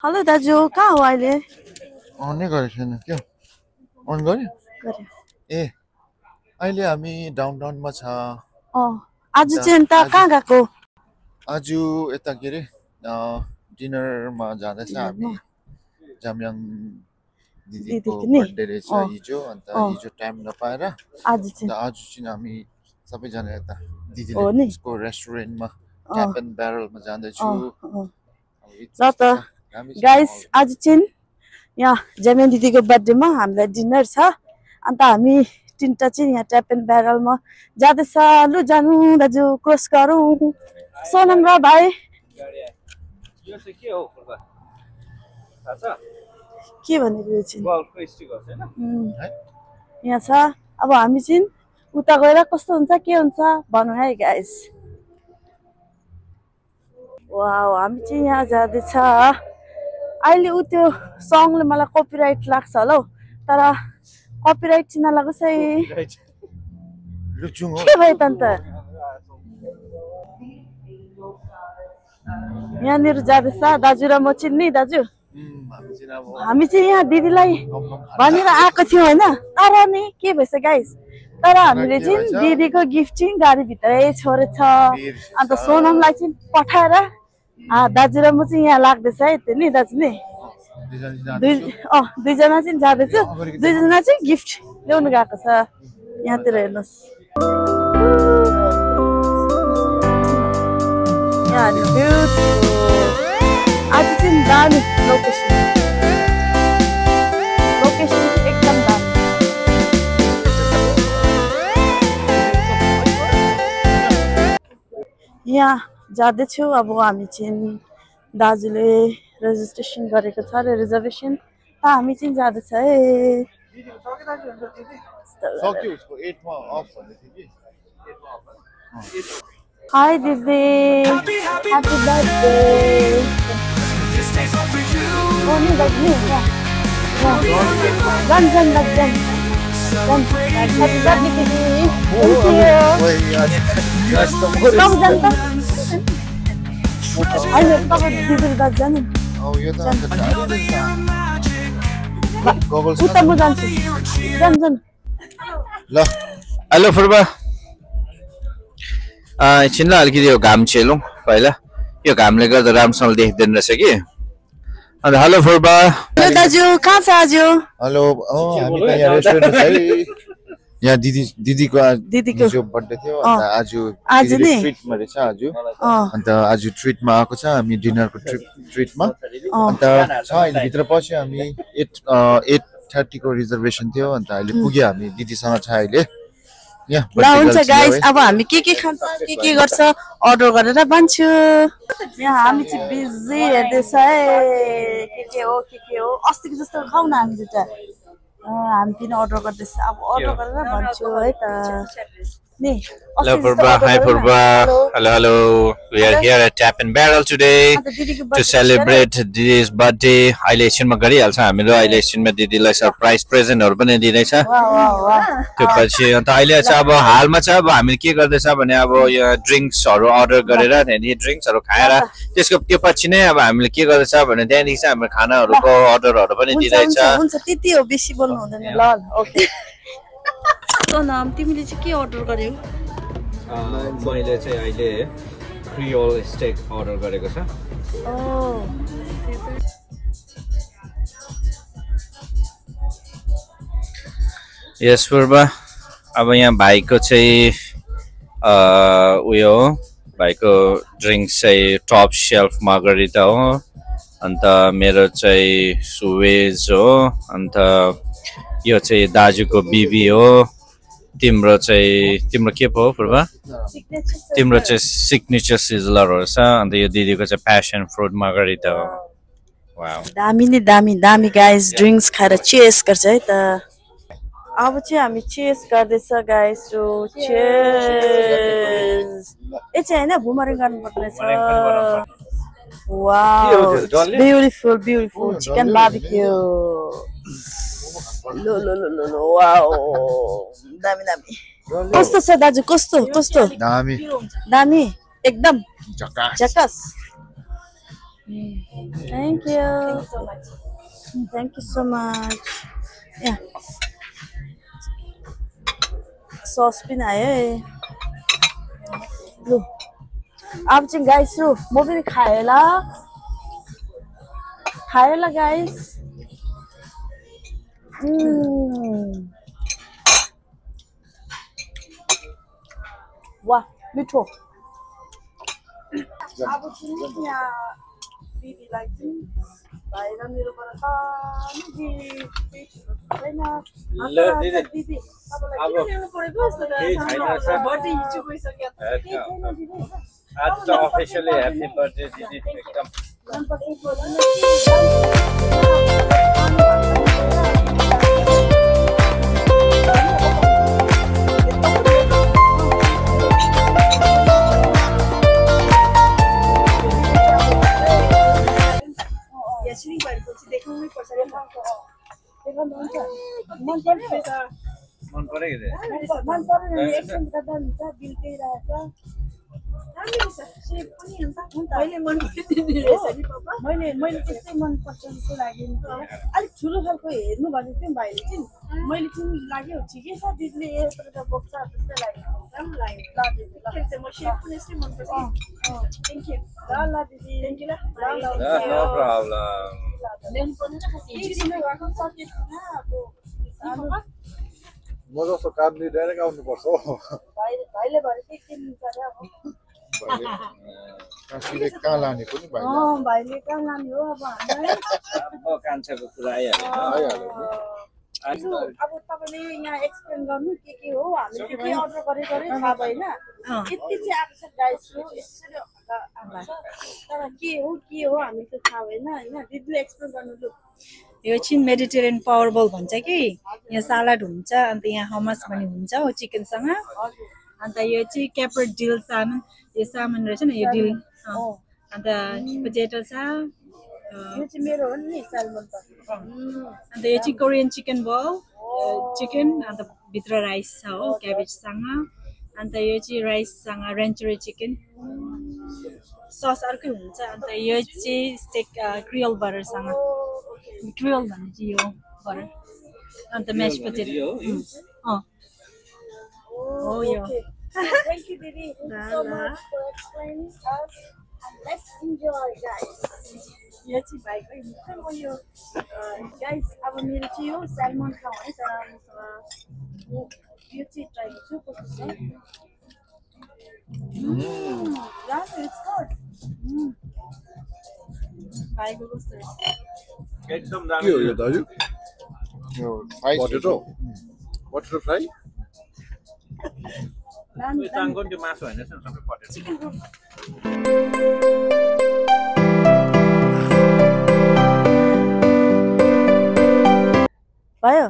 Hello दाजु कहाँ हो अहिले? अनै गरेको छैन क्या अन गऱ्यो गरे ए अहिले हामी डाउनटाउनमा छ आज अन्त चाहिँ अन्त आज कहाँ गएको? आज यता के अरे डिनरमा जाँदैछ हामी जाम्याङ दिदीको दिदीको नि बर्थडे रहेछ हिजो अन्त हिजो टाइम नपाएर आज अन्त आज चाहिँ हामी सबैजना यता दिदीले हो नि उसको रेस्टुरेन्टमा ट्याप एन्ड ब्यारलमा जाँदैछु ल त गाइस आज चाहिँ यहाँ जमिन दिदीको बर्थडेमा हामीलाई डिनर छ अन्त हामी तिनटा चाहिँ यहाँ ट्याप एन्ड ब्यारलमा जाँदैछ। लु जानु दाजु क्रस गरौँ। सोनम र भाइ के भनेको यो चाहिँ यहाँ छ। अब हामी चाहिँ उता गएर कस्तो हुन्छ के हुन्छ भनौँ है गाइस। वाउ हामी चाहिँ यहाँ जाँदैछ। अहिले उ त्यो सङले मलाई कपिराइट लाग्छ होला हौ तर कपिराइट चाहिँ नलागोस् है। के भयो त अन्त यहाँनिर जाँदैछ दाजु र म चाहिँ नि दाजु हामी चाहिँ यहाँ दिदीलाई भनेर आएको थियौँ होइन तर नि के भएछ गाइस तर हामीले चाहिँ दिदीको गिफ्ट चाहिँ गाडीभित्रै छोडेछ अन्त सोनमलाई चाहिँ पठाएर दाजु र म चाहिँ यहाँ लाग्दैछ है त्यो नि दाजु नि दुईजना चाहिँ जाँदैछु दुईजना चाहिँ गिफ्ट ल्याउनु गएको छ यहाँतिर हेर्नुहोस् आज चाहिँ दामी लोकेसन एकदम दामी यहाँ जाँदैछु। अब हामी चाहिँ दाजुले रेजिस्ट्रेसन गरेको छ र रिजर्भेसन त हामी चाहिँ जाँदैछ है। हाई दिदी ह्याप्पी बर्थडे हेलो फुर्बा एकछिन ल अलिकति यो घाम चेलौँ पहिला यो घामले गर्दा राम्रोसँग देख्दैन रहेछ कि अन्त हेलो फुर्बा दाजु कहाँ छ आज? हेलो हामी त यहाँ रेस्टुरेन्ट छ यहाँ दिदीको बर्थडे थियो अन्त आज ट्रिटमा रहेछ आज अन्त आज ट्रिटमा आएको छ हामी डिनरको ट्रिटमा अन्त छ अहिले भित्र पस्यो हामी 8:30 को रिजर्भेसन थियो अन्त अहिले पुग्यो हामी दिदीसँग छ अहिले ल हुन्छ गाइस अब हामी के खान्छ के गर्छ अर्डर गरेर भन्छु। यहाँ हामी चाहिँ बिजी हेर्दैछ है के हो अस्तिको जस्तो खाऊ न हामी दुइटा हामी पनि अर्डर गर्दैछ अब अर्डर गरेर भन्छु है त नि। Hello Purba, hi Purba. Hello. We are here at Tap and Barrel today to celebrate Didi's birthday. अहिले एकछिनमा गरिहाल्छ हामीले अहिले एकछिनमा दिदीलाई सरप्राइज प्रेजेन्टहरु पनि दिँदैछ। त्यो पछि अन्त अहिले चाहिँ अब हालमा चाहिँ अब हामीले के गर्दैछ भने अब यो ड्रिंक्सहरु अर्डर गरेर त्यहाँदेखि ड्रिंक्सहरु खाएर त्यसको त्यो पछि नै अब हामीले के गर्दैछ भने त्यहाँदेखि चाहिँ हाम्रो खानाहरुको अर्डरहरु पनि दिँदैछ। हुन्छ त्यति हो बेसी बोल्नु हुँदैन ल ओके। सोनम तिमीले चाहिँ के अर्डर गर्यौ? मैले चाहिँ अहिले क्रियोल स्टेक अर्डर गरेको छ। यस पूर्व अब यहाँ भाइको चाहिँ उयो हो भाइको ड्रिङ्क्स चाहिँ टप सेल्फ मार्गरिटा हो अन्त मेरो चाहिँ सुवेज हो अन्त यो चाहिँ दाजुको बिबी हो तिम्रो के पो पूर्व तिम्रो चाहिँ सिग्नेचर सिजलर हो छ अन्त यो दिदीको चाहिँ प्यासन फ्रुट मार्गरिटा हो। वाउ दामी नि दामी गाइस ड्रिंक्स खाएर चेस गर्छ है त। अब चाहिँ हामी चेस गर्दैछ गाइस सो चेस ए चाहिँ हैन बुमरिङ गर्नुपर्ने छ। वाउ ब्युटिफुल चिकन बार्बिक्यू लो वाउ दामी कस्तो छ दाजु कस्तो दामी एकदम झकास Thank you. So much. Thank you so much. Yeah. Sauce पनि आयो है लु अब चाहिँ गाइस लु म पनि खाए ल गाइस वाह मिठो अब चाहिँ यहाँ दिदीलाई चाहिँ बाहिर मेरोबाट दिदी छैन दिदी तपाईँलाई किन ल्याउनु परेको जस्तो बर्थडे हिजो गइसक्यो आज त अफिसियली ह्यापी बर्थडे दिदी एकदम यसरी भएपछि देखाउनै पर्छ रे मन पर्यो मन पर्यो एकछिन गर्दा हुन्छ बिल त्यही रहेछ मैले त्यस्तै मन पर्छ जस्तो लाग्यो नि अलिक ठुलो खालको हेर्नु भनेको थियो भाइले चाहिँ मैले चाहिँ लाग्यो ठिकै छ दिदीले यत्रो बोक्छ जस्तो लाग्यो राम्रो लाग्यो ल दिदी ल म सेप पनि यस्तै मन पर्छ थ्याङ्क यू ल दिदी थ्याङ्क यू ल नो प्रब्लम ल्याउनु पर्ने त खासै हिजो गएको सकेछ अब म जस्तो काम लिएर आउनुपर्छ हो भाइले भने के किन्नु पर्यो अब काशीले कहाँ लाने पनि भाइले कहाँ लाने हो अब हामीलाई अब कान्छाको कुरा आइहाल्यो अब तपाईँले यहाँ एक्सप्लेन गर्नु के हो हामीले त्यो के अर्डर गरे थाहा भएन यति चाहिँ आएको छ गाइसको यसरी आएको छ तर के हो हामीले त थाहा भएन होइन दिदीले एक्सप्लेन गर्नु लु यो चाहिँ मेडिटेरियन पावर बल भन्छ कि यहाँ सलाड हुन्छ अन्त यहाँ हमस पनि हुन्छ हो चिकनसँग अन्त यो चाहिँ क्याप्रेट डिल सामन यो सामान रहेछ नि यो डिल अन्त पोटेटो छ यो चाहिँ मेरो हो नि सलमन त अन्त यो चाहिँ कोरियन चिकन बल चिकन अन्त भित्र राइस छ हो क्याबेजसँग अन्त यो चाहिँ राइससँग रेन्चुरी चिकन सस अर्कै हुन्छ अन्त यो चाहिँ स्टेक क्रियोल बटरसँग क्रियोल भन्ने चाहिँ यो बटर अन्त म्यास पोटेटो हो यो Thank you, Didi. So much for explaining us. And let's enjoy, guys. यो चाहिँ भाइको हिँड्छ म यो गाइस अब मेरो चाहिँ यो स्यालमन खाउँ है तर मसँग यो चाहिँ ट्राई गर्छु कस्तो छ भाइको कस्तो रहेछ एकदम के हो यो दाजु यो फ्राई पोटेटो फ्राई चाङको त्यो मासु होइन सबै पोटेटो भयो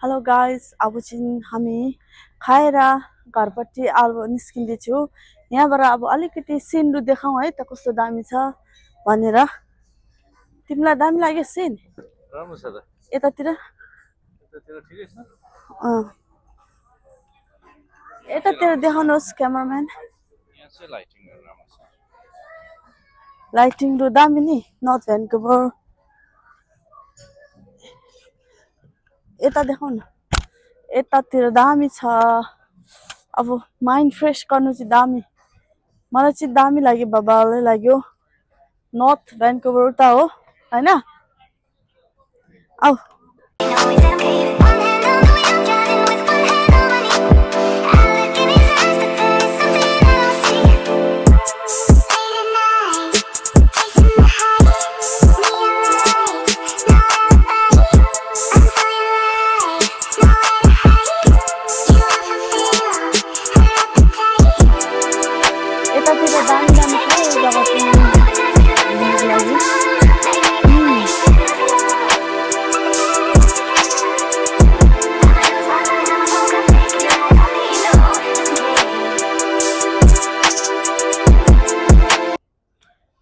हेलो गाइस अब चाहिँ हामी खाएर घरपट्टि अब निस्किँदैछु यहाँबाट अब अलिकति सिनहरू देखाउँ है त कस्तो दामी छ भनेर तिमीलाई दामी लाग्यो सिन राम्रो छ त यतातिर ठिकै छ यतातिर देखाउनुहोस् क्यामराम्यान यहाँ चाहिँ लाइटिङ राम्रो छ लाइटिङहरू दामी नि नर्थ भ्यान्कुभर यता देखाउ न यतातिर दामी छ अब माइन्ड फ्रेस गर्नु चाहिँ दामी मलाई चाहिँ दामी लाग्यो बाबालाई लाग्यो नर्थ भ्यान्कुभर उता हो हैन आऊ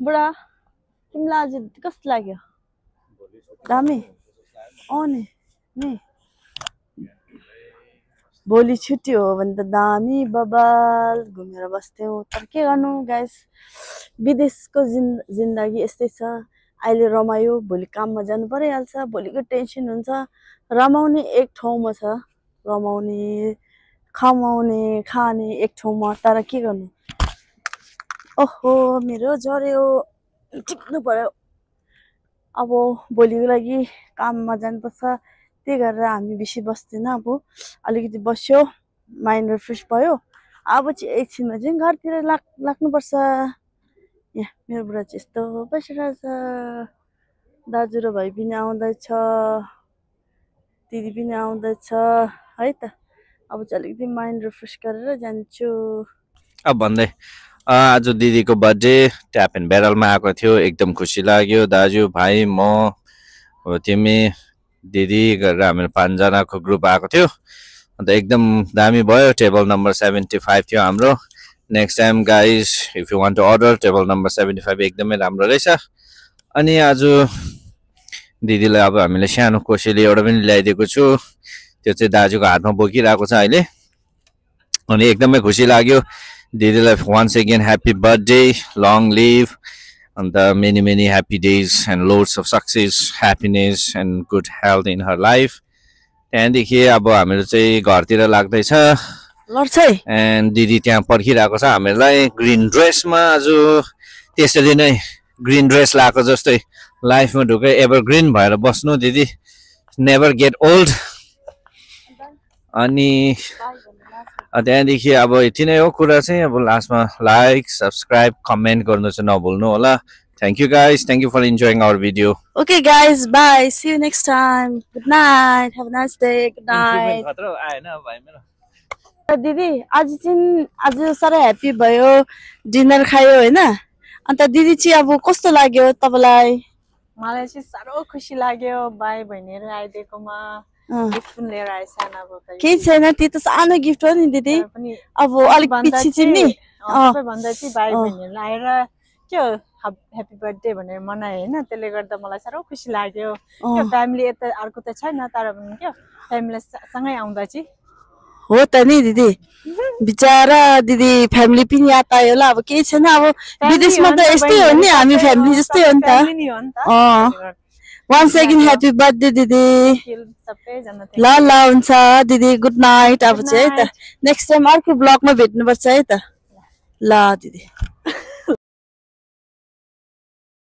बुढा तिमीलाई आज कस्तो लाग्यो दामी नि भोलि छुट्टी हो भने त दामी बबाल घुमेर बस्थ्यौँ तर के गर्नु गाइस विदेशको जिन्दगी यस्तै छ अहिले रमायो भोलि काममा जानु परिहाल्छ भोलिको टेन्सन हुन्छ रमाउने एक ठाउँमा छ रमाउने खमाउने खाने एक ठाउँमा तर के गर्नु ओहो मेरो झर्यो टिप्नु पर्यो अब भोलिको लागि काममा जानुपर्छ त्यही गरेर हामी बेसी बस्दैन अब अलिकति बस्यो माइन्ड रिफ्रेस भयो अब चाहिँ एकछिनमा चाहिँ घरतिर लाग्नुपर्छ यहाँ मेरो बुढा चाहिँ यस्तो बसिरहेछ दाजु र भाइ पनि आउँदैछ दिदी पनि आउँदैछ है त अब चाहिँ अलिकति माइन्ड रिफ्रेस गरेर जान्छु अब भन्दै आज दिदीको बर्थडे ट्याप एन्ड ब्यारलमा आएको थियो एकदम खुसी लाग्यो दाजु भाइ म तिमी दिदी गरेर हामी 5 जनाको ग्रुप आएको थियो अन्त एकदम दामी भयो टेबल नम्बर 75 थियो हाम्रो next time guys if you want to order table number 75 एकदमै राम्रो रहेछ अनि आज दिदीलाई अब हामीले सानो कोसेली एउटा पनि ल्याइदिएको छु त्यो चाहिँ दाजुको हातमा बोकिरहेको छ अहिले अनि एकदमै खुसी लाग्यो दिदीलाई once again happy birthday long live and many many happy days and loads of success happiness and good health in her life त्यहाँदेखि अब हामीहरू चाहिँ घरतिर लाग्दैछ एन्ड दिदी त्यहाँ पर्खिरहेको छ हामीहरूलाई ग्रीन ड्रेसमा आज त्यसरी नै ग्रीन ड्रेस लगाएको जस्तै लाइफमा ढुकै एभरग्रीन भएर बस्नु दिदी नेभर गेट ओल्ड अनि त्यहाँदेखि अब यति नै हो कुरा चाहिँ अब लास्टमा लाइक सब्सक्राइब कमेन्ट गर्नु चाहिँ नभुल्नु होला thank you guys thank you for enjoying our video okay guys bye see you next time good night have a nice day good night दिदी आज साह्रै ह्याप्पी भयो डिनर खायो हैन अन्त दिदी चाहिँ अब कस्तो लाग्यो तपाईलाई मलाई चाहिँ साह्रो खुसी लाग्यो भाइ बहिनीहरु आइदिएकोमा गिफ्ट लिएर आएछ अब के छैन त्यो त सानो गिफ्ट हो नि दिदी अब अलिक पछि चाहिँ नि भन्दा चाहिँ भाइ बहिनीहरुलाई आएर के ह्यापी बर्थडे भनेर मनाए हैन त्यसले गर्दा मलाई साह्रो खुसी लाग्यो के फ्यामिली यता अर्को त छैन तर पनि के फ्यामिली सँगै आउँदा चाहिँ हो त नि दिदी बिचारा दिदी फ्यामिली पनि याद आयो होला अब केही छैन अब विदेशमा त यस्तै हो नि हामी फ्यामिली जस्तै हो नि त once again happy birthday दिदी ल हुन्छ दिदी गुड नाइट अब चाहिँ है त नेक्स्ट टाइम अर्को ब्लगमा भेट्नुपर्छ है त ल दिदी